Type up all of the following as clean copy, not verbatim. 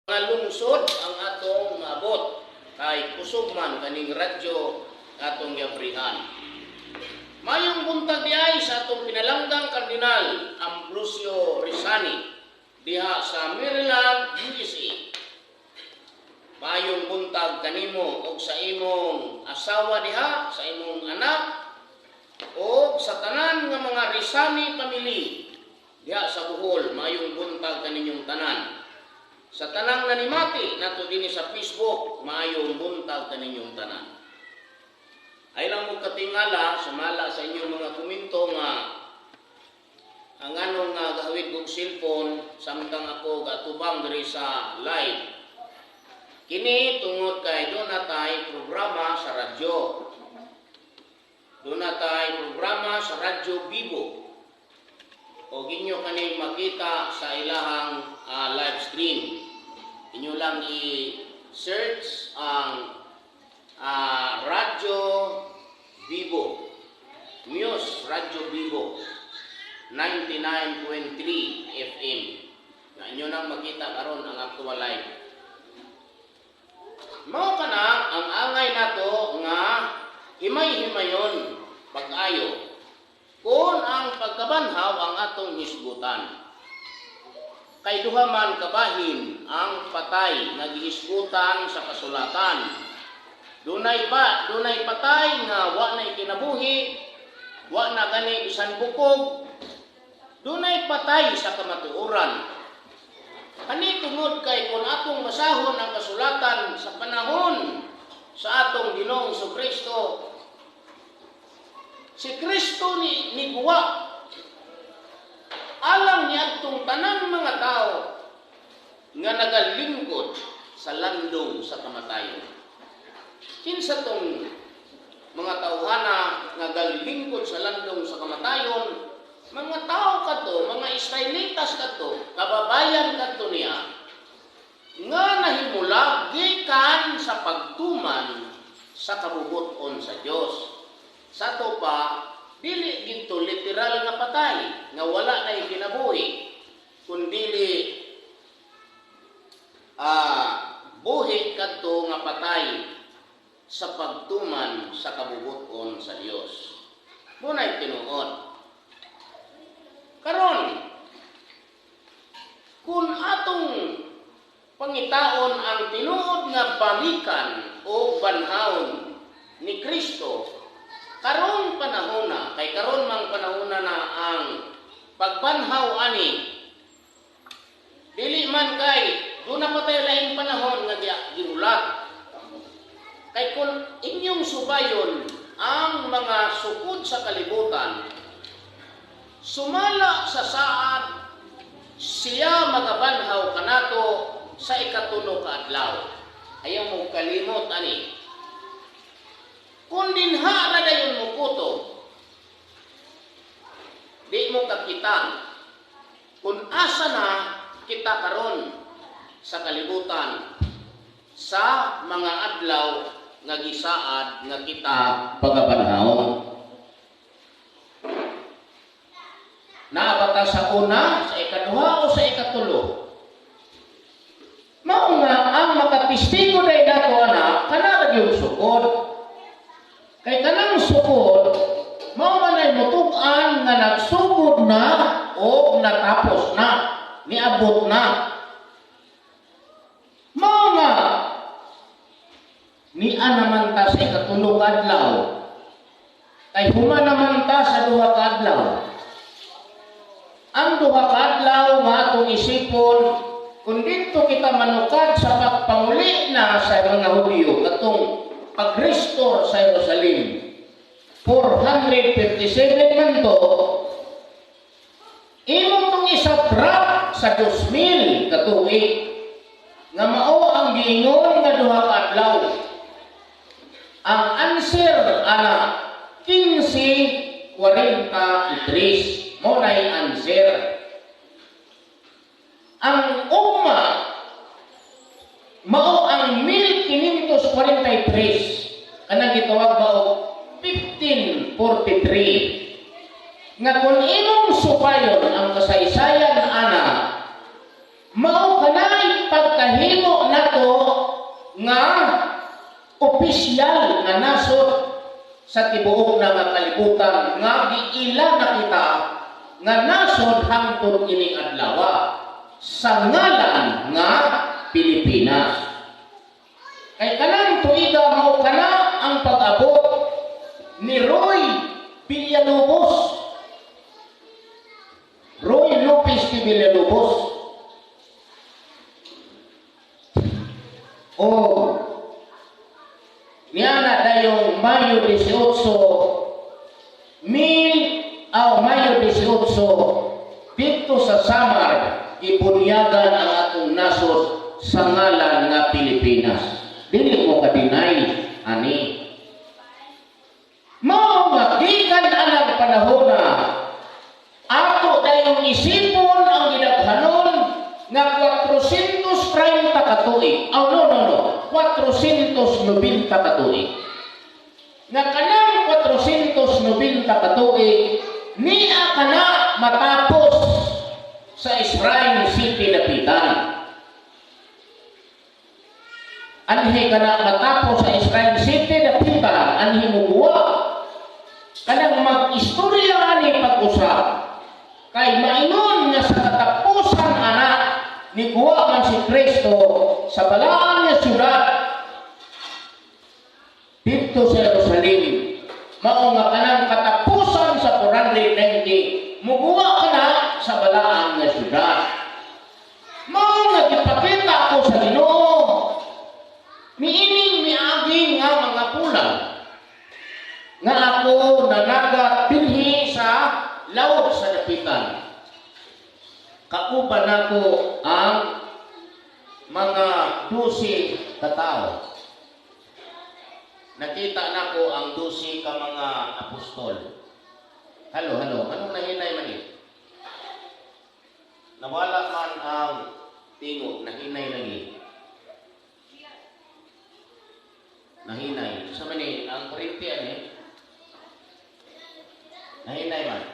Lungsod ang atong maabot kay kusog man kaning radyo atong giabrihan. Mayong buntag diay sa atong pinalanggang Kardinal Ambrosio Rizani diha sa Maryland, USA. Mayong buntag kanimo og sa imong asawa diha, sa imong anak og sa tanan nga mga Rizani family diha sa Bohol, mayong buntag kaninyong tanan. Sa tanang nanimati nato dinhi sa Facebook, maayong buntag kaninyong tanan. Ay lang mo katingala, sumala sa inyong mga komento nga ang anong nga gahawid kog cellphone samtang ako gatubang diri sa live. Kini tungod kay duna tay programa sa radyo. Duna tay programa sa Radyo Bibo. O inyo kaning makita sa ilahang live stream. Inyo lang i-search ang Radyo Bibo. Muse Radyo Bibo 99.3 FM. Na inyo nang makita karon ang actual live. Mao kana ang angay nato nga himay-himayon pag-ayo kung ang pagkabanhaw ang atong hisgutan. Kay duha man kabahin ang patay nga gihisgutan sa kasulatan. Dunay patay nga wa nay kinabuhi, wa na gani bisan bukog. Dunay patay sa kamatuoran. Kani tungod kay kung atong basahon ang kasulatan sa panahon sa atong Ginoong Kristo, si Kristo ni niguwa alang niadtong tanang mga tao nga nagalingkod sa landong sa kamatayon. Kinsa tong mga tawhana nga galingkod sa landong sa kamatayon? Mga tao kadto, mga Israelitas kadto, kababayan kadto niya, nga nahimulag gikan sa pagtuman sa kabubuton sa Dios. Sa ato pa, dili gito literal nga patay, nga wala na kinabuhi, kundili buhi kadto nga patay sa pagtuman sa kabubuton sa Dios. Muna'y tinuod. Karon, kung atong pangitaon ang tinuod nga balikan o banhawon ni Kristo, karon panahona, kay karon mang panahona na ang pagbanhaw ani, dili man kay duna pa tayo laing panahon nga gihulat. Kay kung inyong subayon ang mga sukod sa kalibutan, sumala sa saad siya magabanhaw kanato sa 3 ka adlaw. Ayaw mo kalimot ani. Kung dinha ra dayon mo kutob, di mo kakita kung asa na kita karon sa kalibutan sa mga adlaw nga gisaad nga kita pagabanhawon. Naa ba ta sa una, sa 2 o sa 3? Mao nga ang makatistigo day nato ana kana ra gyud sukod. Kay kanang sukod mao man ay mutug-an nga nagsugod na o natapos na, niabot na. Mao nga nia naman ta sa 3 ka adlaw, kay human naman ta sa 2 ka adlaw. Ang 2 ka adlaw nga atong isipon, kung dito kita manukad sa pagpanguli na sa mga Hudyo katong pag-restore sa Jerusalem, 457 man to, imong tong isubtract sa 2,000 katuig nga mao ang giingon nga 2 ka adlaw. Ang answer ana 1543 mo nay answer. Ang ugma mao ang 1543, kanang gitawag ba og 1543, nga kung imong supayon ang kasaysayan ana, mao kanay pagkahimo. Ginahimo nato nga opisyal nga nasod sa tibuok na nga kalibutan nga giila na kita nga nasod hangtod ining adlaw sa ngalan nga Pilipinas. Kay kanang tuiga mao kana ang pag-abot ni Roy Villalobos. Roy Lopez de Villalobos. O niya na dayong Mayo 18 mil aw Mayo 18 dito sa Samar gibunyagan ang atong nasod sa ngalan nga Pilipinas. Dili mo ka-deny ani. Mao nga gikan anang panahona ato dayong isipon ang gidaghanon nga 430 ka tuig. Oh, no, no, no. 490 ka tuig. Nga kanang 490 ka tuig niya kana matapos sa Shrine City Dapitan. Anhi kana matapos sa Shrine City Dapitan, anhi mubuwa. Kanang mag-istorya ani pag-usap. Kay maingon nga sa katapusan ana ni kuha man si Kristo sa balaan nga syudad didto sa Jerusalem. Mao nga kanang katapusan sa 490 muguwa kana sa balaan nga syudad. Mao nga gipakita ko sa Ginoo niining miagi nga mga pulang nga ako nanagat dinhi sa laot sa Dapitan. Kauban nako ang mga 12 ka tawo. Nakita nako ang 12 ka mga apostol. Hello, hello. Anong nahinay man eh? Nawala man ang tingog, nahinay lagi. Nahinay. Sa man eh, ang kuryente ani. Nahinay man.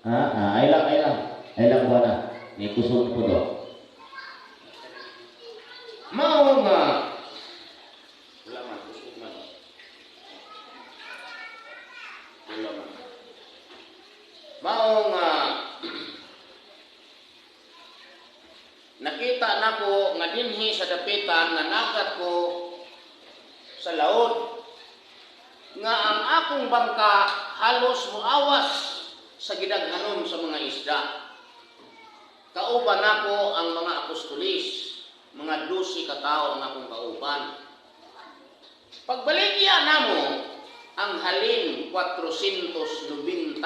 Ay lang, ay lang. Ay lang ba na? May kusog po do. Mao nga wala man, kusog man. Wala man. Mao nga nakita nako nga dinhi sa Dapitan nga nagat ko sa laod nga ang akong bangka halos moawas sa gidaghanon sa mga isda. Kauban nako ang mga apostolis, mga 12 ka tawo ang akong kauban. Pagbaligya namo ang halin 490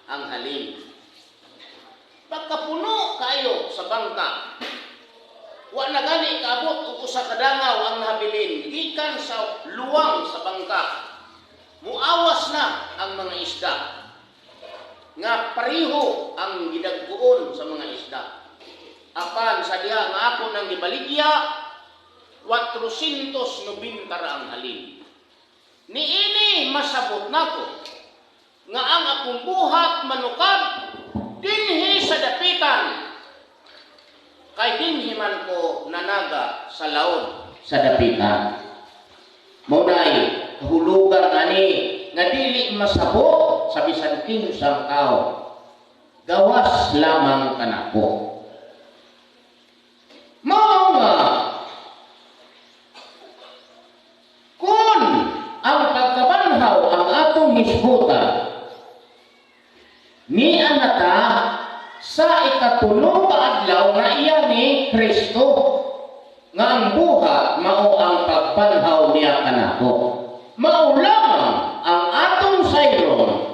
ang halin. Pagkapuno kayo sa bangka, wa na gani kaabot og usa ka dangaw ang nahabilin gikan sa luwang sa bangka. Muawas na ang mga isda nga pareho ang gidagkuon sa mga isda. Apan sa diha nga ako nang gibaligya, 490 ra ang halin. Niini masabot nako nga ang akong buhat manukad dinhi sa Dapitan kay dinhi man ko nanaga sa laod sa Dapitan. Mao nay kahulugan ani nga dili masabot sa bisan kinsang tao, gawas lamang kanako. Mao nga kun ang pagkabanhaw ang atong hisgutan niya na ta sa ikatulo ka adlaw nga iya ni Kristo nga ang buhat mao ang pagbanhaw niya kanako. Mao lamang ang atong sayron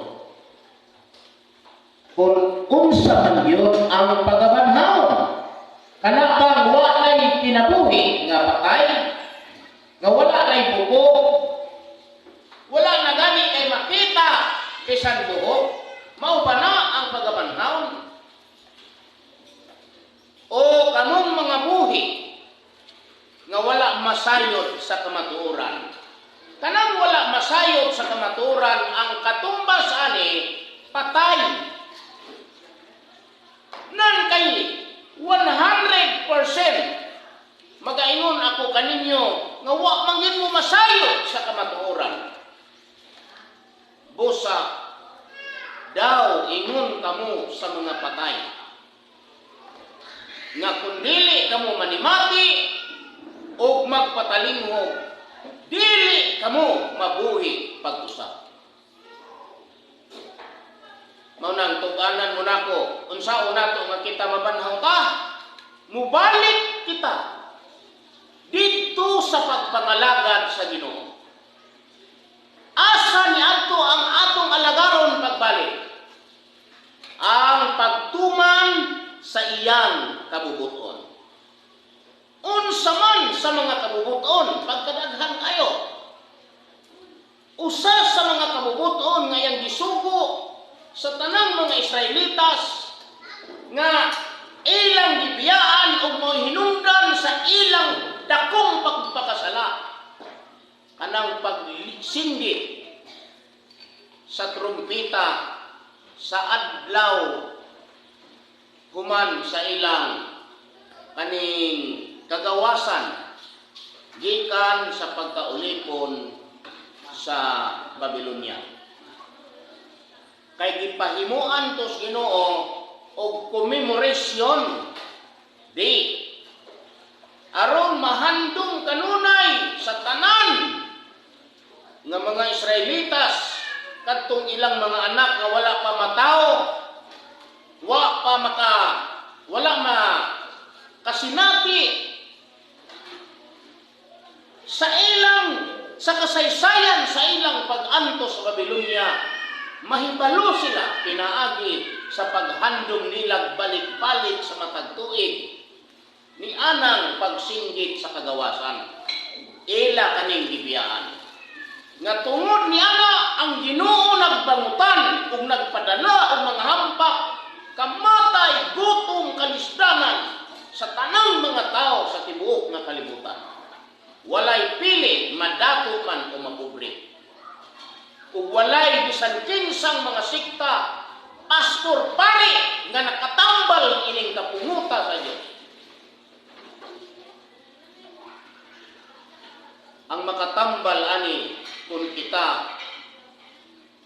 kung unsa man gyud ang pagabanhaw. Kana bang walay kinabuhi nga patay, nga wala nay buko, wala na gani kay makita bisan buhok, mao ba na ang pagabanhaw? O kamong mga buhi nga wala masayod sa kamatuoran. Kanang wala masayod sa kamatuoran, ang katumbas ani patay. Nan kay 100% magaingon ako kaninyo nga wa man gyud mo masayo sa kamatuoran. Busa daw ingon kamo sa mga patay nga kung dili kamo manimati og magpatalinghog, dili kamo mabuhi pag-usab. Mao nang tug-anan mo nako, unsaon nato nga kita mabanhaw ta? Mubalik kita didto sa pagpangalagad sa Ginoo. Asa ni adto ang atong alagaron pagbalik? Ang pagtuman sa iyang kabubuton. Unsa man sa mga kabubuton, pagkadaghan kayo. Usa sa mga kabubuton nga iyang gisugo sa tanang mga Israelitas nga ilang gibiyaan ug mohinungdan sa ilang dakong pagpakasala, kanang pagsinggit sa trumpita sa adlaw human sa ilang kaning kagawasan gikan sa pagkaulipon sa Babylonia. Kay gipahimuan tos Ginoo og commemoration day aron mahandom kanunay sa tanan nga mga Israelitas, kadtong ilang mga anak nga wala pa matawo, wa pa maka wala ma kasinati sa ilang sa kasaysayan sa ilang pag-antos sa Babylonia, mahibalo sila pinaagi sa paghandom nilag balik-balik sa matag tuig ni anang pagsinggit sa kagawasan. Ila kaning gibiyaan nga tungod ni ana ang Ginoo nagbangutan ug nagpadala og mga hampak, kamatay, gutom, kalisdanan sa tanang mga tao sa tibuok nga kalibutan. Walay pili, madato man o mapobre. Ug walay bisan kinsang mga sikta, pastor, pari nga nakatambal ining kapunguta sa Dios. Ang makatambal ani kung kita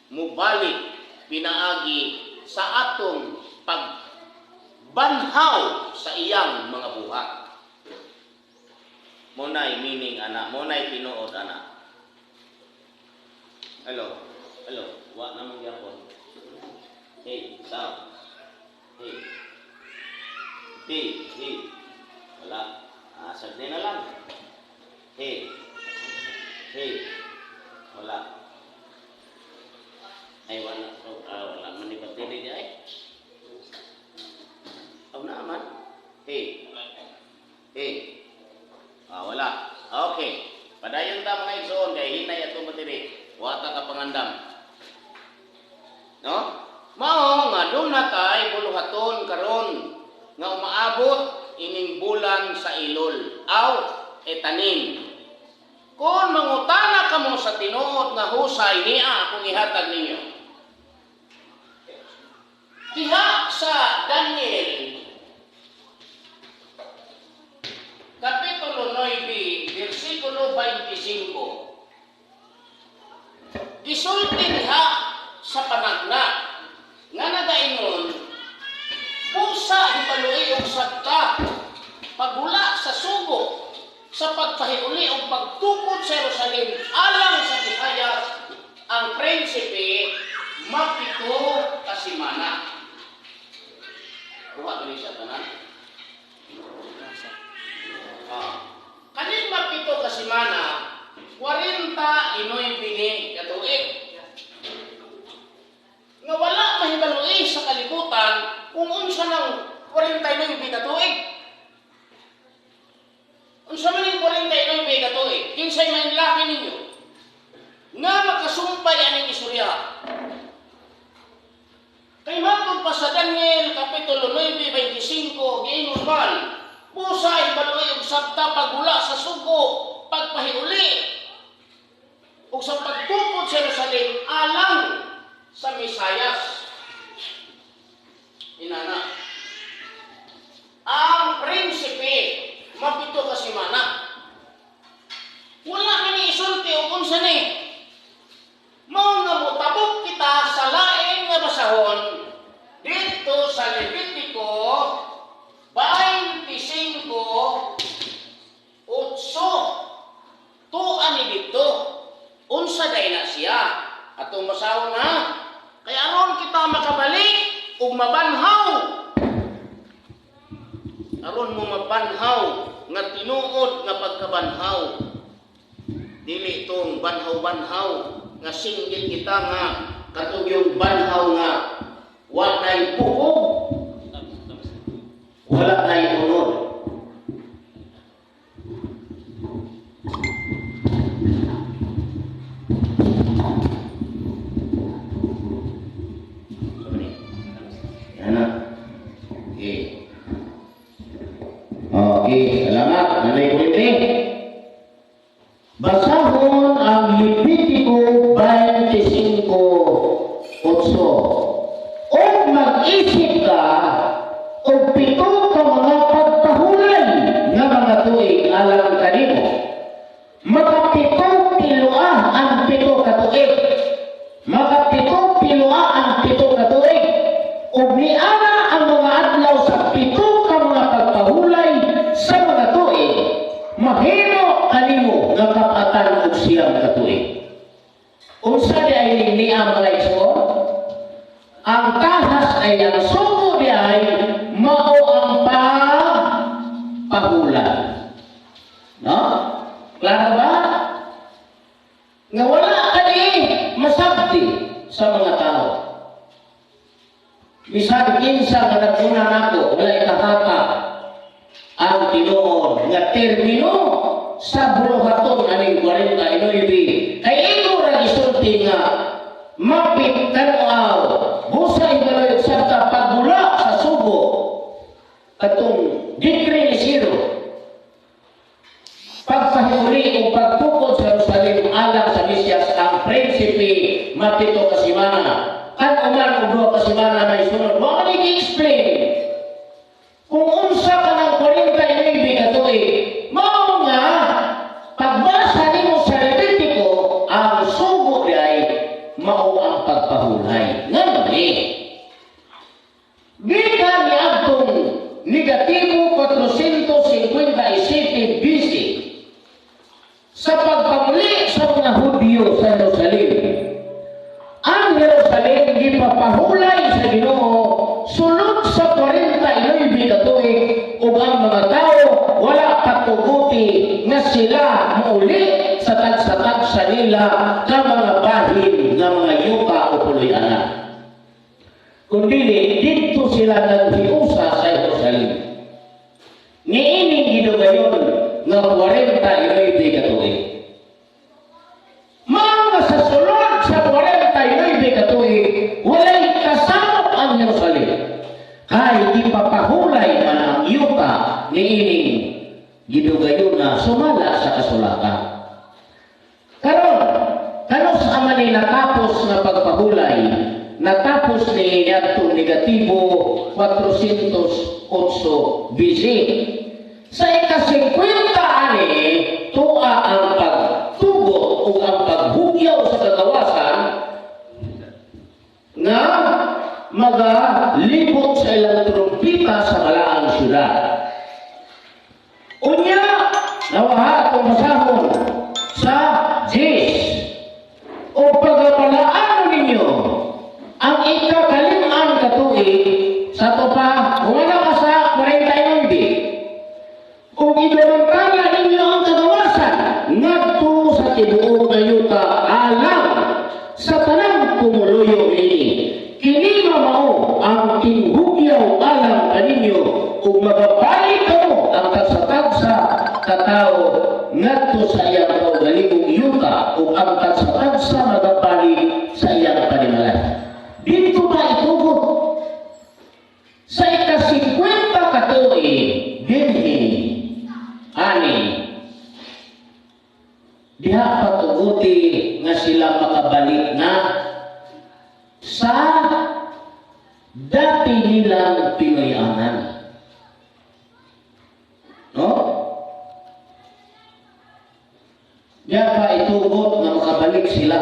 mubalik pinaagi sa atong pagbanhaw sa iyang mga buhat. Monay meaning ana, monay tinuod ana. Hello, hello, wa naman gyapon. Hey, sound. Hey. Hey, hey. Wala. Ah, sagdi na lang. Hey. Hey. Wala. Ay, wala. Oh, wala man ni battery di ay. Aw naman. Hey. Hey. Ah, wala. Okay. Padayon ta, mga igsoon, kay hinay atong battery. Wa ta ka pangandam. No? Mao nga duna tay buluhaton karon nga umaabot ining bulan sa Elul aw Etanim. Kung mangutana kamo sa tinuod nga husay niya akong ihatag ninyo. Diha sa Daniel Kapitulo 9, versikulo 25. Gisulti diha sa panagna nga nagaingon, "Busa hibaloi og sabta paghula sa sugo sa pagpahiuli og pagtukod sa Jerusalem alang sa Mesiyas ang prinsipe 7 ka semana." Kuha gani siya tanan. Ah. Kaning 7 ka semana, 49 ni katuig. Nga wala mahibaloi sa kalibutan kung unsa nang 49 katuig. Unsa man ning 49 katuig? Kinsay mainlaki ninyo nga makasumpay aning istorya? Kay matod pa sa Daniel Kapitulo 9:25, giingon man, "Busa hibaloi og sabta paghula sa sugo, pagpahiuli ug sa pagtukod sa Jerusalem alang sa Mesayas." Inana. Ang prinsipe mapito ka semana. Wala man ni isulti og unsa ni. Mao nga motabok kita sa lain nga basahon dito sa Levitico 25:8. Tuan ni dito. Unsa day na siya? Atong basahon ha. Kaya aron kita makabalik ug mabanhaw. Aron mo mabanhaw nga tinuod nga pagkabanhaw. Dili itong banhaw-banhaw nga singgit kita nga katong yung banhaw nga walay buhok, wala nay unod. Sabi ni. Yan na. Okay. Okay, salamat. Nanay Kulit. Basahon ang Levitico 25:8. O mag-isip ka og 7 ka mga pagpahulay nga mga tuig alang kanimo. Makapito tiloa ang 7 ka tuig. Makapito tiloa ang 7 ka tuig. Ug niana ang mga adlaw sa 7 ka mga pagpahulay sa mga tuig. Mahimo kanimo nga kapatan og 9 ka tuig. Unsa di ay niya mga igsoon? Ang tahas ay ang sugo di ay mao ang pagpahulay. No? Klaro ba? Nga wala ka di masabti sa mga tao. Bisan kinsa nga naguna nako, wala ikahata ang tinuod nga termino sa buluhaton aning 49. Kay imo ra gisulti nga mapit tan-aw busa ibaloy sa pagbula sa sugo katong decree ni Ciro pagpahiuli o pagtukod sa Jerusalem alang sa Mesiyas ang prinsipe mapito ka semana kan uman og 2 ka semana may sunod. Wa man gi-explain kung unsa ka ng 49 ka tuig. Mao nga pagbasa nimo sa Levitico ang sugo di ay mao ang pagpahulay. Ngano ni? Gikan niadtong negatibo 457 BC sa pagpamuli sa mga Hudyo sa Jerusalem. Ang Jerusalem gipapahulay sa Ginoo sulod sa 49 ka tuig ug ang mga tawo wala patuguti nga sila muuli sa tagsa-tagsa nila ka mga bahin nga mga yuta o puloy-anan. Kung dili, didto sila naghiusa sa Jerusalem. Niining gidugayon nga 49 ka tuig. Mga sa sulod sa 49 ka tuig, walay kasamok ang Jerusalem. Kay ipapahulay man ang yuta niining gidugayon na sumala sa kasulatan. Karon, kanos ama ni natapos nga pagpahulay, natapos ni adtong negatibo 408 BC. Sa ika-50 ani, tuwa ang pagtugot o ang paghugyaw sa kagawasan nga magalibot sa ilang trumpita sa balaang syudad. Unya, nawaha itong masahon sa Diyos. O pagapalaan ninyo ang ikakalimaan katuig sa topa, wala ka sa 49. Kung idumantala ninyo ang kagawasan ngadto sa tibuok nga yuta alang sa tanang pumuluyo niini. Kini mao ang tinghugyaw alang kaninyo ug magabalik kamo ang tagsa-tagsa katawo ngadto sa iyang kaugalingong yuta ug ang tagsa-tagsa magabalik sa iyang panimalay. Dito ba itugot? Sa ika-50 katuig dinhi ani diha patuguti nga sila makabalik na sa dati nilang pinoyanan. Diya pa itugot nga makabalik sila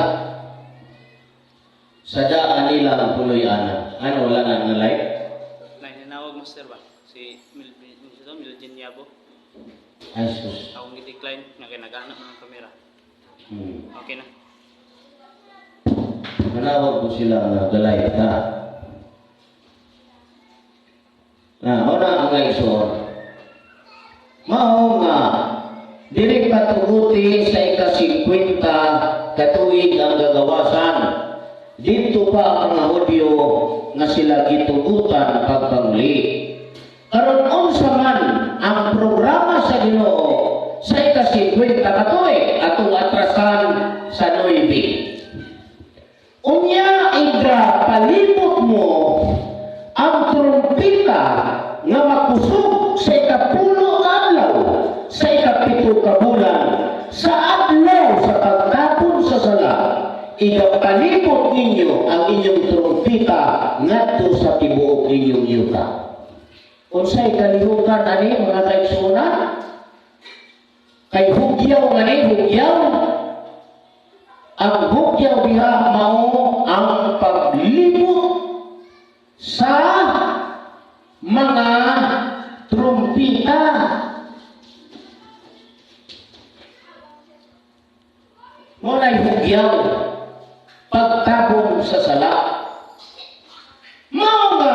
sa daan nilang puloy-anan. Ano, wala na na light? Nay, nanawag, Master, ba? Si Milvin, ito, Milvin Yabo. Ay, sus. Akong gi-decline nga kay nagana man ang kamera. Okay na. Manawag ko sila nga galay ta. Na, una ang igsoon. Mao nga dili patuguti sa ika-50 katuig ang gagawasan. Dito pa ang mga Hudyo nga sila gitugutan pagpanguli. Karon unsa man ang programa sa Ginoo sa ika-50 katuig atong atrasan sa 9. Unya iga palibot mo ang trumpita nga makusog sa 10 ka adlaw sa 7 ka bulan, sa adlaw sa pagtapon sa sala, igapalibot ninyo ang inyong trumpita ngadto sa tibuok ninyong yuta. Unsay kalihukan ani, mga kaigsuonan? Kay hugyaw ngani, hugyaw. Ang hugyaw diha mao ang paglibot sa mga trumpita. Mao nay hugyaw, pagtabon sa sala. Mao nga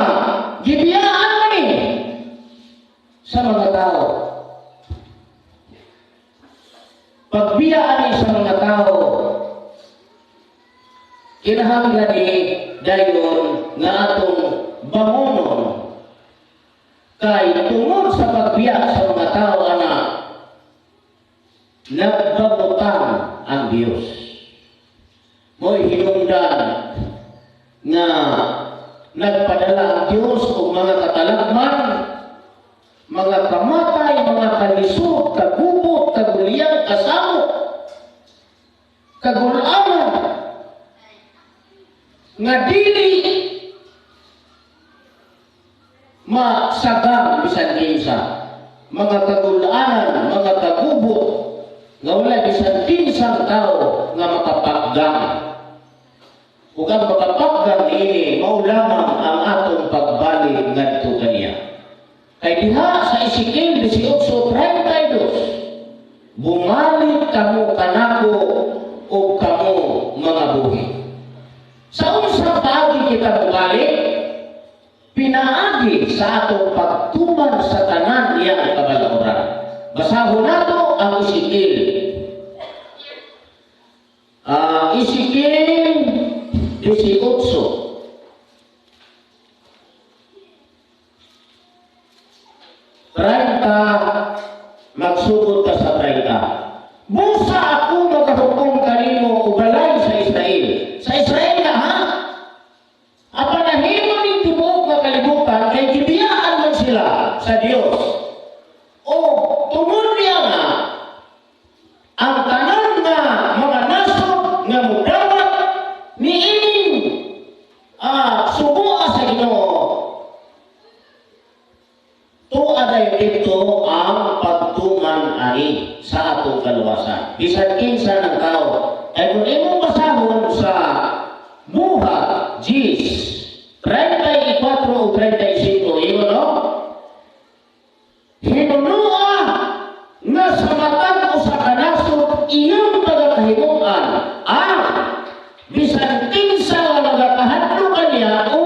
gibiyaan man ni sa mga tao. Pagbiyaan ni sa mga tao, kinahanglan ni dayon nga atong bangonon kay tungod sa pagbiya sa mga tao ana nagbabutang ang Dios. Mo'y hinungdan nga nagpadala ang Dios og mga katalagman, mga kamatay, mga kalisod, kagubot, kaguliyang, kasamok, kagulaman, nga dili masagang bisan kinsa, mga kagulanan, mga kagubot, nga wala bisan kinsang tao nga makapaggang. Ug ang makapaggang niini mao lamang ang atong pagbalik ngadto kaniya. Kay diha sa Ezekiel 18:32, bumalik kamo kanako ug kamo mga buhi. Sa unsang paagi kita mobalik? Pinaagi sa atong pagtuman sa tanan niyang kabalauran. Basahon nato ang Ezekiel. Ezekiel 18. 30, magsugod ka sa 30. Busa ako magahukom kanimo o balay sa Israel. Sa Israel na ha? Apan nahimo ning tibuok nga kalibutan kay gibiyaan man sila sa Dios. O tungod niya nga ang tanan nga mga nasod nga mudawat niining subuha sa Ginoo, tuwa dayon dito ang pagtuman ani sa atong kaluwasan. Bisan kinsa ng tao, ay kung imong basahon sa Buhat Gis 34 o 35, ingon no? Hinunua nga sa matag usa ka nasod iyang pagkahimuan ang bisan kinsa nga magakahadlok kaniya o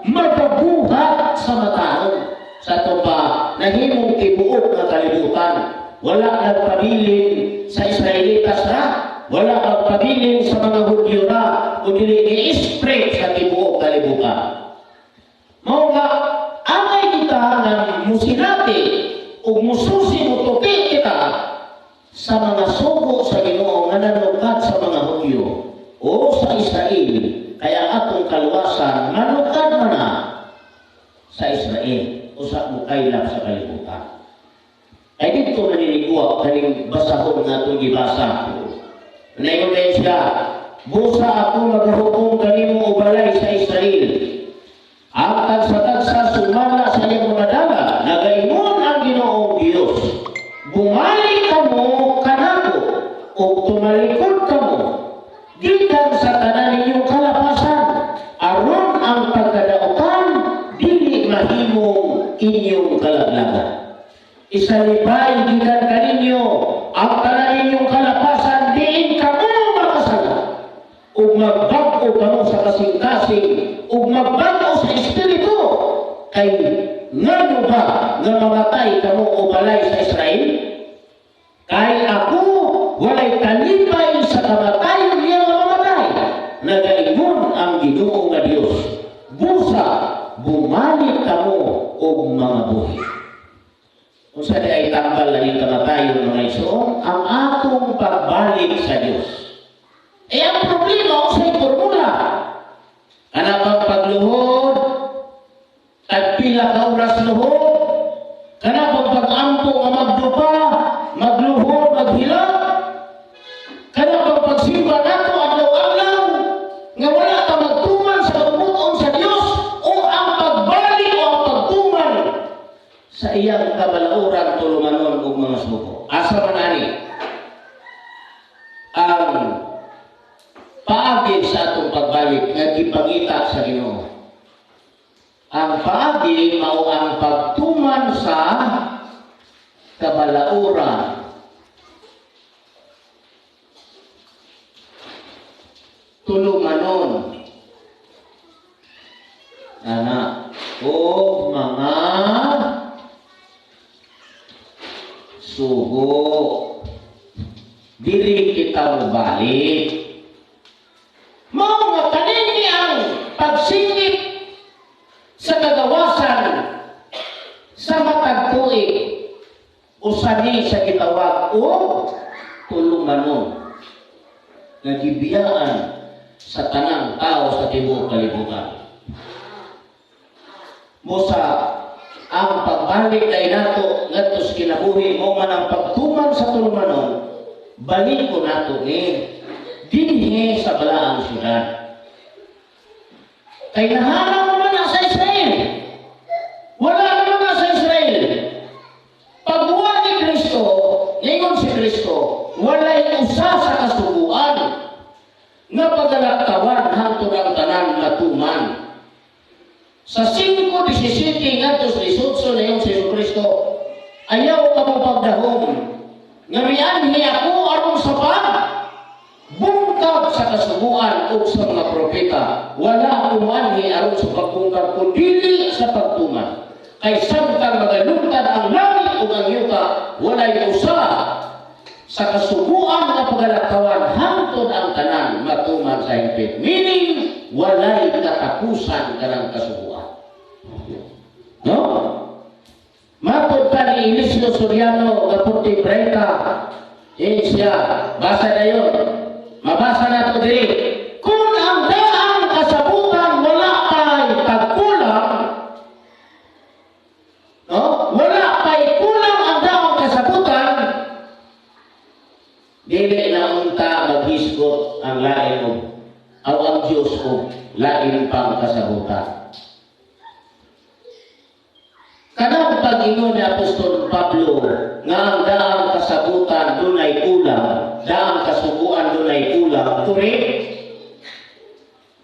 magabuhat sa mataon. Sa ato pa nahimong tibuok nga kalibutan, wala nagpabilin sa Israelitas ra, wala nagpabilin sa mga Hudyo ra, kundi i-spread sa tibuok kalibutan. Mao nga angay kita nga musinati ug mususi mutupi kita sa mga sugo sa Ginoo nga nanukat sa mga Hudyo o sa Israel, kaya atong kaluwasan manukad man na sa Israel o sa mukaylap sa kalibutan. Ay dito naninigwa kaning basahon nga atong gibasa. Naingon din siya, busa ako magahukom kanimo o balay sa Israel. Ang tagsa-tagsa sumala sa iyang mga dala, nagaingon ang Ginoong Dios. Bumalik kamo kanako o Ug tumalikod kamo gikan sa tanan ninyong kalapasan, aron ang pagkadautan dili mahimong inyong kalaglagan. Isalipay gikan kaninyo ang tanan ninyong kalapasan diin kamo makasala, ug magbag-o kamo sa kasing-kasing ug magbag-o sa espiritu. Kay ngano ba nga mamatay kamo, o balay sa Israel? Kay ako walay kalipay sa kamatayon niya nga mamatay, nagaingon ang Ginoo nga Dios. Busa bumalik kamo og mga buhi. Unsa diay tambal ani kamatayon, mga igsoon? Ang atong pagbalik sa Dios. Eh ang problema, unsay formula? Ana bang pagluhod? Tagpila ka oras luhod? Kana bang pag-ampo nga magdupa, magluhod, maghilak? Kana bang pagsimba nato adlaw-adlaw nga wala ka magtuman sa kabubut-on sa Dios, o ang pagbalik o ang pagtuman sa iyang kabalauran, tulumanon ug mga sugo? Asa man ani ang paagi sa atong pagbalik nga gipangita sa Ginoo? Ang paagi mao ang pagtuman sa kabalauran, tulumanon ana o mga sugo. Dili kita mobalik. Mao nga kanini ang pagsingit sa kagawasan sa matag tuig, usa ni sa gitawag og tulumanon nga gibiyaan sa tanang tao sa tibuok kalibutan. Busa ang pagbalik kay nato ngadto sa kinabuhi mo man ang pagtuman sa tulumanon, balik ko nato ni dinhi sa balaang syudad. Kay naharang naman na sa Israel. Wala naman na sa Israel. Pagbuwa ni Kristo, ningon si Kristo, walay usa sa kasuguan nga pagalaktawan hangtod ang tanan matuman. Sa 5:17 ngadto sa 18, na si Jesu Kristo, "Ayaw kamo pagdahom nga mianhi ako aron sa pag bungkag sa kasuguan ug sa mga propeta. Wala ako moanhi aron sa pagbungkag kundi sa pagtuman. Kay samtang magalungtad ang langit ug ang yuta, walay usa sa kasuguan nga pagalaktawan hangtod ang tanan matuman sa hingpit." Meaning, walay katapusan kanang kasuguan. No? Matod pa ni Eliseo Soriano nga Puti Breta, eh siya, basa na yun. Mabasa na ito diri. Kung ang daang kasabutan wala pa'y pagkulang, no? Wala pa'y kulang ang daang kasabutan, dili na unta maghisgot ang lain mo o ang Diyos ko lain pang kasabutan. Kanang pag-ingon ni Apostol Pablo nga ang daang kasabutan dunay kulang, daang kasuguan dunay kulang, correct.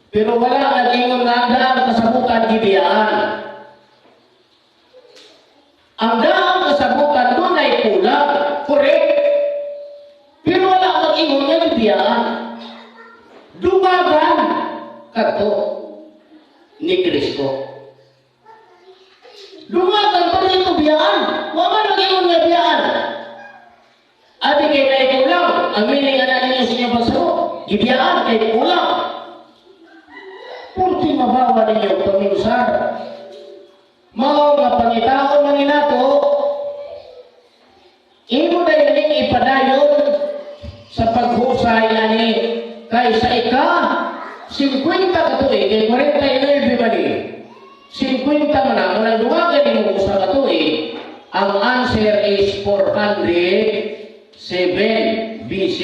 Pero wala nag-ingon nga ang daang kasabutan gibiyaan. Ang daang kasabutan dunay kulang, correct. Pero wala mag-ingon nga gibiyaan. Dumagan kadto ni Kristo. Dumagan pa rin ito biyaan. Wa man mag-ingon nga biyaan. Abi kay may kulang, ang meaning ana ninyo sa inyong pagsabot, gibiyaan kay kulang. Purti mabawa ninyo paminsan. Mao nga pangitaon man nato, imo dayon ning ipadayon sa paghusay ani kay sa ika 50 ka tuig, kay 49 ba ni 50 man na murag duwagan nimo usa ka tuig, ang answer is 407 BC.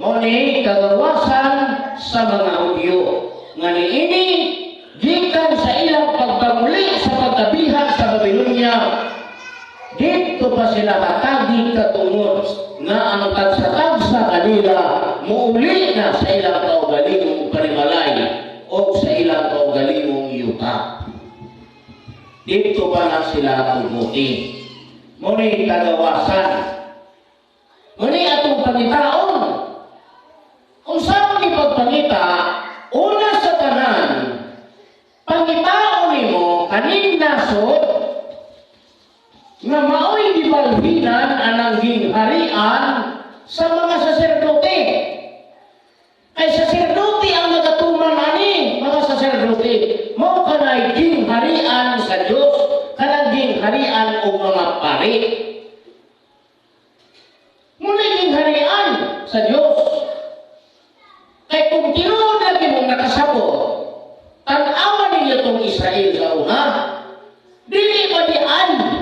Mao ni kagawasan sa mga Hudyo nga niini gikan sa ilang pagpamuli sa pagkabihag sa Babylonia dito. Dito pa sila hatagi katungod nga ang tagsa-tagsa kanila muuli na sa ilang kaugalingong panimalay o sa ilang kaugalingong yuta. Dito pa na sila tumuti. Muni kagawasan. Muni atong pangitaon. Kung saan ni pagpangita, una sa tanan, pangitaon nimo kaning nasod nga maoy gibalhinan anang gingharian sa mga saserdote. Kay saserdote ang nagatuman ani, mga saserdote. Mao kanay gingharian sa Dios, kanang gingharian og mga pari. Muni gingharian sa Dios. Kay kung tinuod lagi mong nakasabot, tan-awa ninyo tong Israel sa una, dili ba diay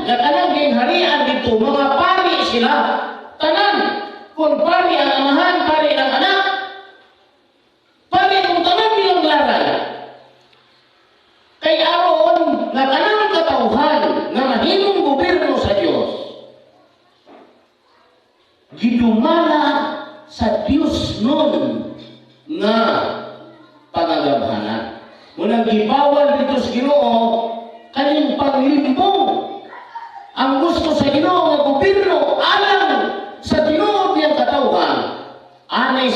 nga kanang gingharian dito, mga pari sila, tanan, kung pari ang amahan, pari ang anak, pari kung tanan nilang laray. Kay aron nga kanang katawhan nga mahimong gobyerno sa Dios, gidumala sa Dios nun nga pangagamhanan. Munang gibawal dito sa Ginoo kaning paglimbong. Ang gusto sa Ginoo nga gobyerno alang sa tinuod niyang katawhan, anis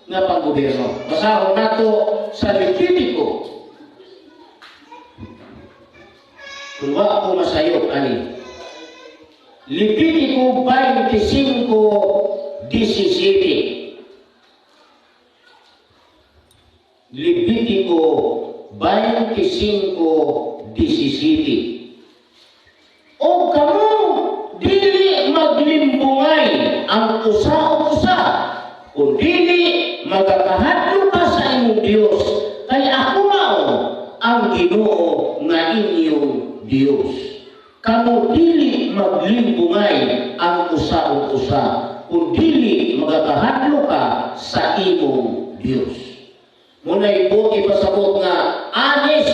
nga panggobyerno. Basahon nato sa Levitico. Kung wa ako masayop ani. Levitico 25:17. Levitico 25:17. O kamo dili maglimbungay ang usa og usa, kun dili magakahadlok ka sa imong Dios, kay ako mao ang Ginoo nga inyong Dios. Kamo dili maglimbungay ang usa og usa, kun dili magakahadlok ka sa imong Dios. Muna'y po ipasabot nga anis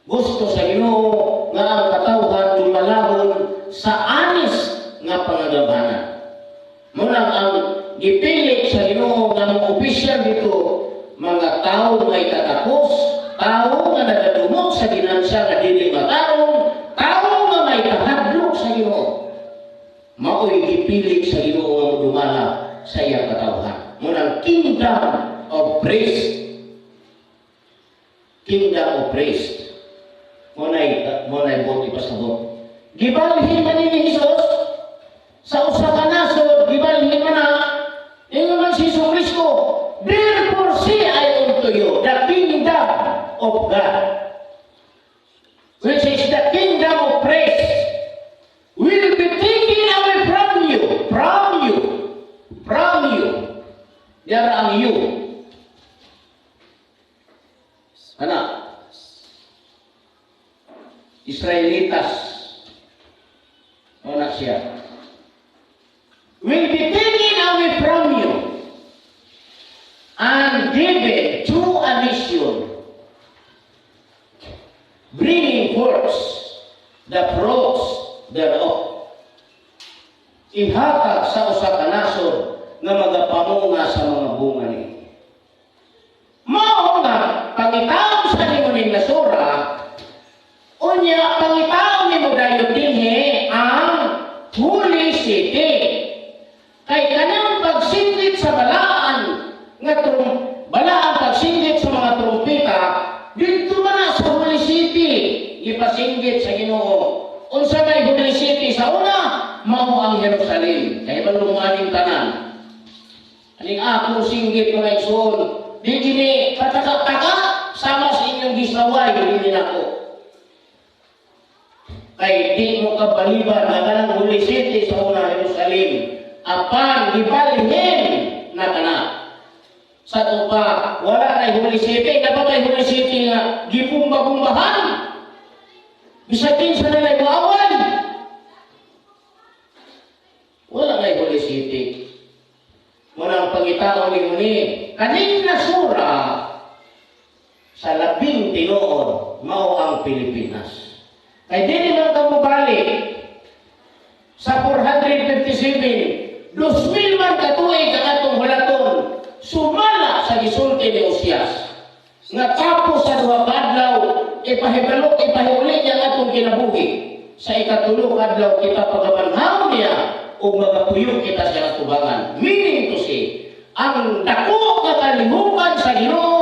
gusto sa Ginoo nga ang katawhan dumalahon sa anis nga pangagamhanan. Munang ang gipili sa Ginoo nga mga opisyal dito, mga tao may katakos, tao nga nagadumot sa ginansya nga dili matarong, tao nga may kahadlok sa Ginoo. Mao'y gipili sa Ginoo nga dumala sa iyang katawhan. Munang kingdom of priest. Kingdom of priest. Muna'y bot ipasabot. Gibalhin man ni Jesus sa usa ka nasod, gibalhin man na ingon man si Jesu Kristo, "Therefore say I unto you, the kingdom of God, which is the kingdom of priests, will be taken away from you," from you, from you. Yara ang you. Ana, Israelitas. Una siya. "Will be taken away from you and given to a nation, bringing forth the fruits thereof." Ihatag sa usa ka nasod nga magapamunga sa mga bunga ni. Mao nga pangitaon sa nimo ning nasura, unya pangitaon nimo dayon dinhi ang Holy City. Kay kanang pagsinggit sa balaan nga balaan pagsinggit sa mga trumpeta didto man na sa Holy City gipasinggit sa Ginoo. Unsa may Holy City sa una? Mao ang Jerusalem. Kay balo mo aning tanan. Aning ako singgit, mga igsoon, di kini pataka-taka sama sa inyong gisaway dinhi nako. Kay di mo kabaliban nga kanang Holy City sa una Jerusalem apan gibalhin na kana. Sa pa wala na Holy City, dapat may Holy City nga gibumba-bumbahan. Bisag kinsa na lay moaway. Wala na Holy City. Muna ang pangitaon ni muni, kaning nasura sa labing tinuod mao ang Pilipinas. Kay dili man ka mobalik. Sa 457, 2,000 man katuig ang atong hulaton sumala sa gisulti ni Osias. Nga tapos sa 2 ka adlaw, ipahibalo, ipahiuli niya ang atong kinabuhi. Sa ikatulo ka adlaw kita pagabanhaw niya o magapuyo kita sa katubangan. Meaning to say, ang dako nga kalihukan sa Ginoo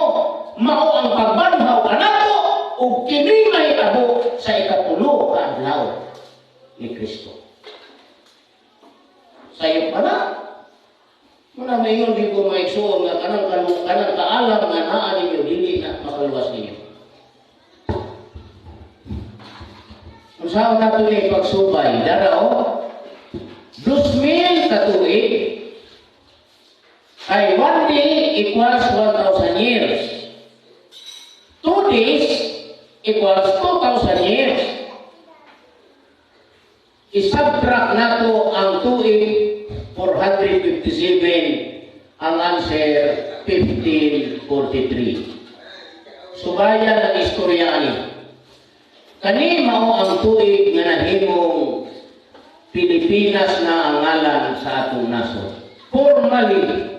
mao ang pagbanhaw kanato ug kini mahitabo sa ikatulo ka adlaw ni Kristo. Sayop pa na. Muna mayon di ko maigsuon nga kanang kaalam nga naa ninyo dili na makaluwas ninyo. Unsaon nato ni pagsubay dara o 2,000 ka tuig ay 1 day equals 1,000 years. 2 days equals 2,000 years. I-subtract nato ang tuig 457, ang answer 1543. Subayan ang istorya ani. Kani mao ang tuig nga nahimong Pilipinas na ang ngalan sa atong nasod. Formally,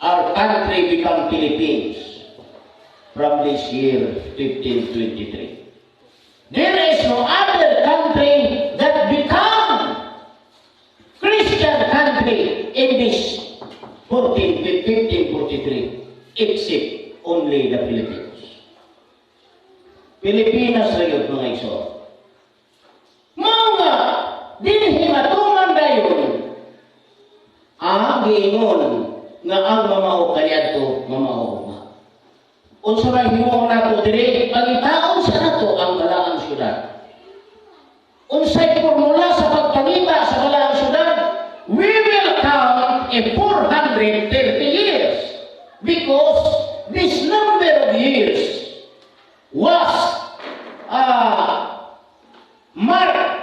our country become Philippines from this year 1523. There is no other country that become Christian country in this 1543 except only the Philippines. Pilipinas ra yun, mga iso. Mao nga dinhi matuman dayon ang giingon nga ang mamao kaniadto mamao nga. Unsa may himuon nato diri, pangitaon sa nato ang balaang syudad. Unsay formula sa pagpangita sa balaang syudad? We will count a 430 years because this number of years was marked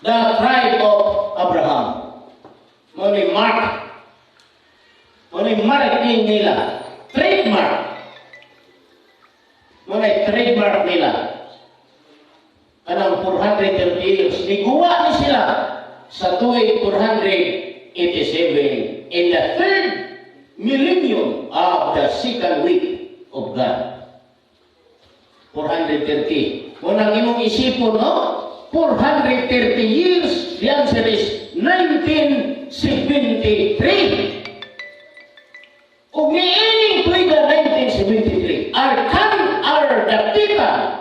the tribe of Abraham. Mao ni mark. Mao ni marking nila. Trademark. Mao ni trademark nila. Kanang 430 years. Niguwa ni sila sa tuig 487 in the third millennium of the second week of God. 430. Kung ang imong isipon, no? 430 years, the answer is 1973. Ug niining tuiga 1973, our Dapitan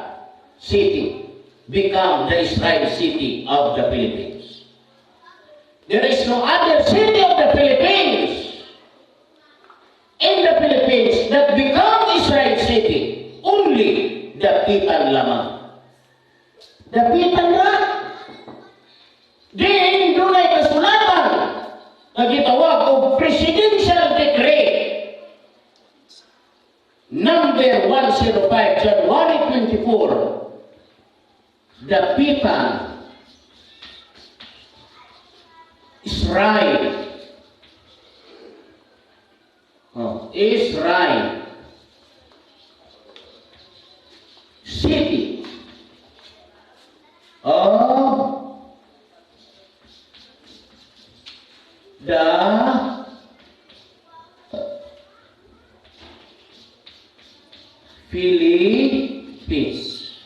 City become the Israel City of the Philippines. There is no other city of the Philippines in the Philippines that become Israel City. Only Dapitan lamang. Dapitan na. Diin dunay kasulatan nga gitawag og Presidential Decree number 105, January 24, Dapitan Israel. Oh, Israel City of the Philippines.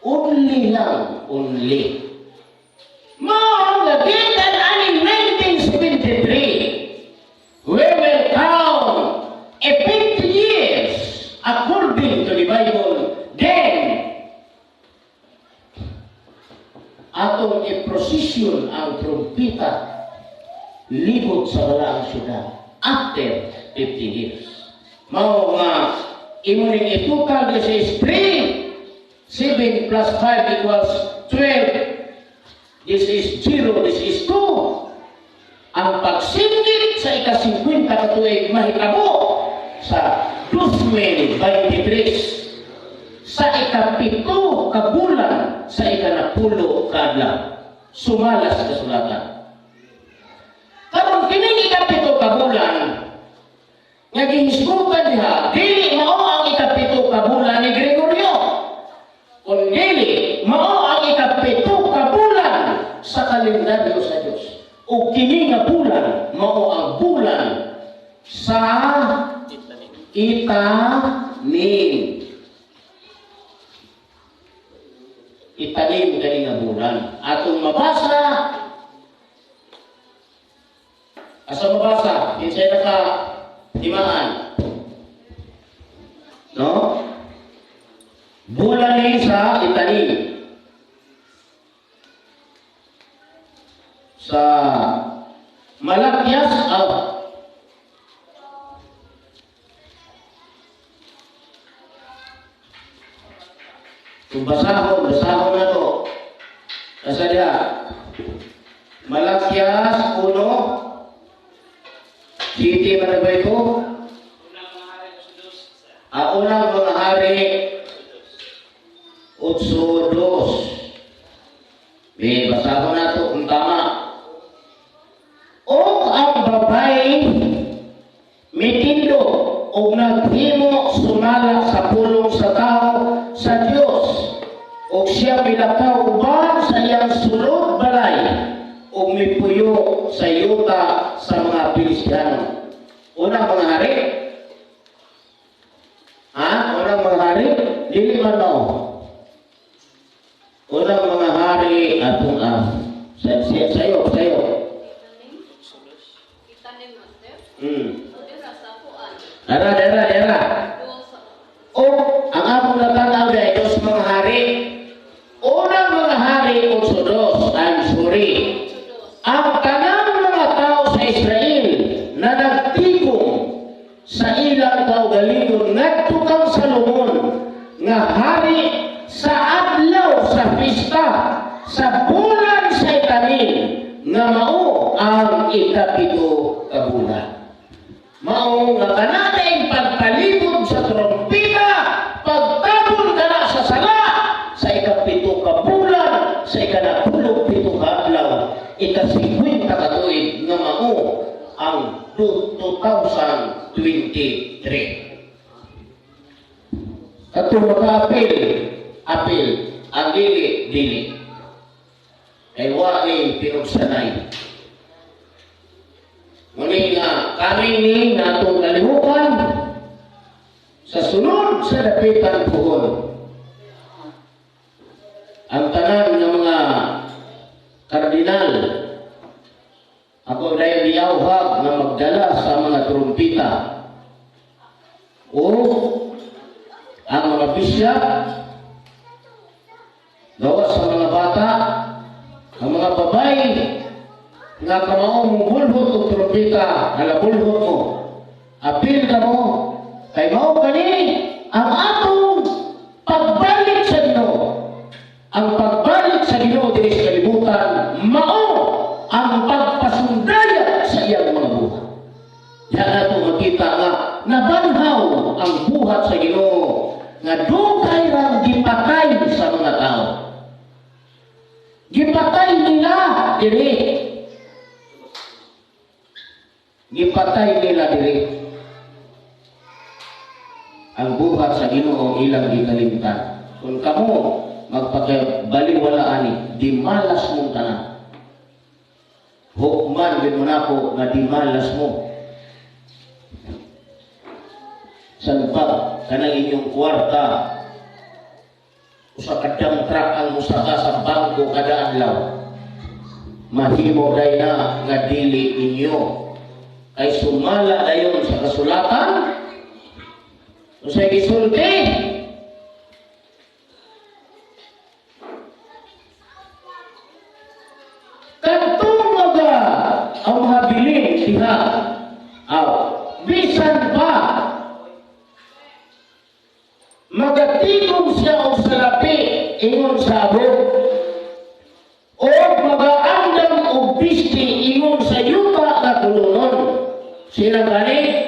Only lang, only. Mao nga gikan aning 1973, we will count a 50 years according to the Bible. Then, atong i-procession ang trumpita libot sa balaang syudad after 50 years. Mao nga imo ning i-total, this is 3, 7 plus 5 equals 12. This is 0, this is 2. Ang pagsingit sa ika-50 ka tuig mahitabo sa 2023 sa 7 ka bulan sa 10 ka adlaw. Sumala sa kasulatan. Karon kining 7 ka bulan nga gihisgutan diha, dili mao ang 7 ka bulan ni Gregorio. Kun dili mao Itanim kani nga bulan. Atong mabasa. Asa mabasa? Kinsay naka timaan? No? Bulan ni sa itanim. Sa Malakias, kung basahon, basahon na to. Asa diya? Malakias 1. City man na ba ito? Unang mga hari, 8:2. Unang mga hari, 8:2. May basahon na to kung tama. O ang babae mitindo o naghimo sumala sa pulong sa tao sa Dios, o siya milakaw uban sa iyang sulod balay o mipuyo sa yuta sa mga Pilistiyano. Unang mga hari? Ha? Unang mga hari? Dili man no. Unang mga hari atong sayo, sayo. Itanim, Master. Dara, dara, dara. O, ang among natanaw dahil dos mga hari. Unang mga hari, 8:2, I'm sorry. Ang tanang mga tao sa Israel na nagtigom sa ilang kaugalingon ngadto kang Salomon nga hari sa adlaw sa pista sa bulan sa itanim nga mao ang 7 ka bulan. Mao nga kanadaing pagpalibot sa trompeta, pagtabon kana sa sala sa 7 ka bulan, sa 17 ka adlaw, 50 ka tuig nga mao ang 2023. Katong makaapil, apil, ang dili, dili. Kay wa ni pinugsanay. Muli nga, kami ni natong kalihukan sa sunod sa dapitan puhon. Ang tanan ng mga kardinal, ako dahil niyawhag na magdala sa mga trumpita o ang mga bishop, gawa sa mga bata, ang mga babae, nga kamao mong bulhot o trumpita, halabulhot mo, apil ka mo, kay mao kani ang atong pagbalik sa Ginoo. Ang pagbalik sa Ginoo diri sa kalibutan, mao ang pagpasundaya sa iyang mga buhat. Diyan nato makita nga nabanhaw ang buhat sa Ginoo nga dugay rang gipatay sa mga tao. Gipatay nila diri. Gipatay nila diri. Ang buhat sa Ginoo ilang gikalimtan. Kung kamo magpakabaliwala ani, di malas mong tanan. Hukman gid mo nako nga di malas mo. Salbag kanang inyong kwarta, usa ka dump truck ang musaka sa bangko kada adlaw. Mahimo day na nga dili ninyo. Kay sumala dayon sa kasulatan, unsay gisulti? Kadtong maga ang mga bilin diha, aw bisan pa magatigom siya og salapi ingon sa abot, o magaandam og bisti ingon sa yuta nga kulunon. Sila gani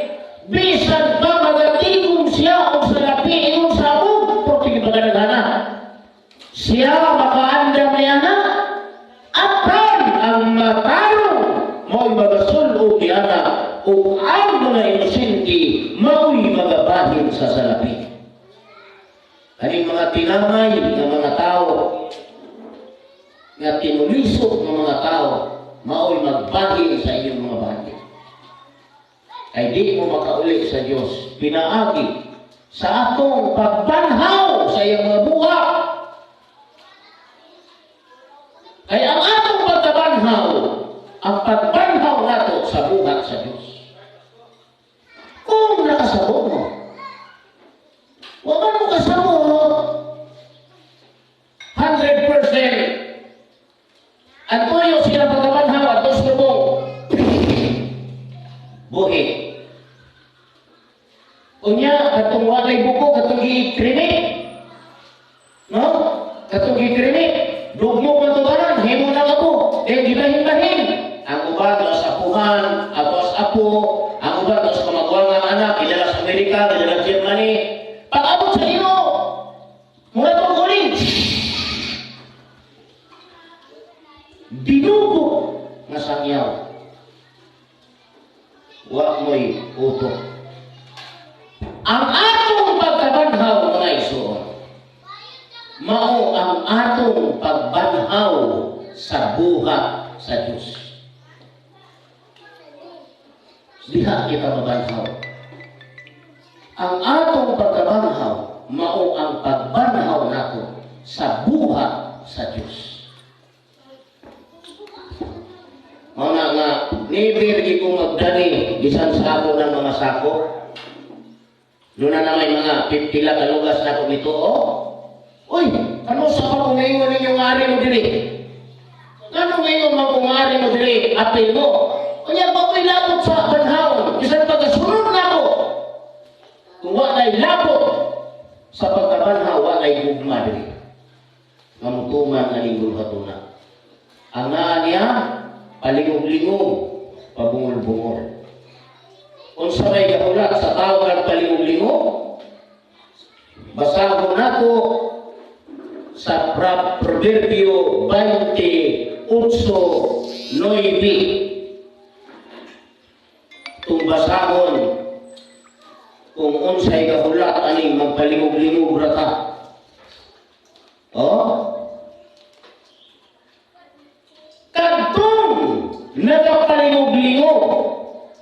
bisan pa magatigom siya og salapi ingon sa abot, porte magadagana siya makaandam niya na apan ang matarong mao'y magasul-og niana ug ang mga inosente mao'y magabahin sa salapi. Kaning mga tinamay nga mga tao, nga tinulisok nga mga tao, mao'y magbahin sa inyong mga bahin. Ay di mo makauli sa Dios, pinaagi sa atong pagbanhaw sa iyang mga buhat. Ang pagbanhaw nato sa buhat sa Diyos. Kung nakasabot mo, wa man mo kasabot, 100% ang tuyo sila pagkabanhaw at sa lubong. Buhi. Unya, katong walay buko, katong gi-krimi. No? Katong gi-krimi. Dugmok man to karon, himo na ka po. Eh, gibahin-bahin. Ang uban doon sa apuhan, ato sa apo, ang uban doon sa kamagwangang anak, gidala sa Amerika, gidala sa Germany. Pag-abot sa Ginoo, mga itong uling, dinugo nga sangyaw. Wa mo'y utok. Ang atong pagkabanhaw, mga igsoon, mao ang atong pagbanhaw sa buhat sa Diyos. Diha kita mabanhaw. Ang atong pagkabanhaw, mao ang pagbanhaw nato sa buhat sa Diyos. Mao na nga, never gi ko magdani bisan sa ako ng mga sako. Doon na may mga 50 lang kalugas na ko dito. Oh, uy, ano sa pa kung ngayon ninyo nga ari mo diri? Ano ngayon man kung ari mo diri? Apil mo. Kanya ba ko'y labot sa banhaw? Bisan pagkasunod na ako. Kung wa na'y labot sa pagkabanhaw, wa na'y gugma diri. Nga mutuman nga ning gulhatuna. Ang naa niya, palingog-lingog, pabungol-bungol. Unsa may gahulat sa tao nga palingog-lingog? Basahon nato sa Proverbio 28:9. Kung basahon kung unsay gahulat aning magpalingog-lingog ra ka. Oh? Kadtong nagapalingog-lingog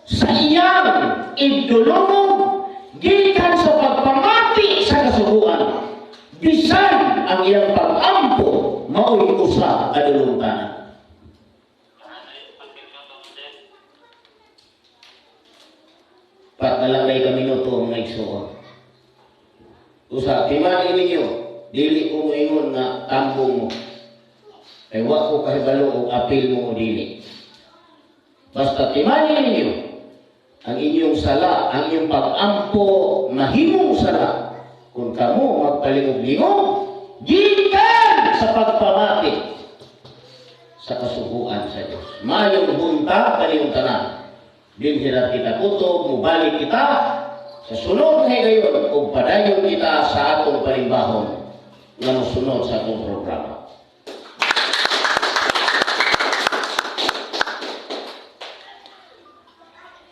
sa iyang igdulumog gikan sa pagpamati sa kasuguan, bisan ang iyang pag-ampo mao'y usa ka dulungkanan. Pat na lang kay kaminuto, mga igsoon. Usa, timani ninyo, dili ko moingon nga tambong mo. Kay wa ko kahibalo og apil mo o dili. Basta timani ninyo, ang inyong sala, ang inyong pag-ampo, mahimong sala. Kung kamo magpalingog-lingog, gikan sa pagpamati sa kasuguan sa Diyos. Mayong buntag kaniyong tanan. Dinhira kita kutob, mubalik kita sa sunod na higayon ug padayon kita sa atong palimbahon nga mosunod sa atong programa.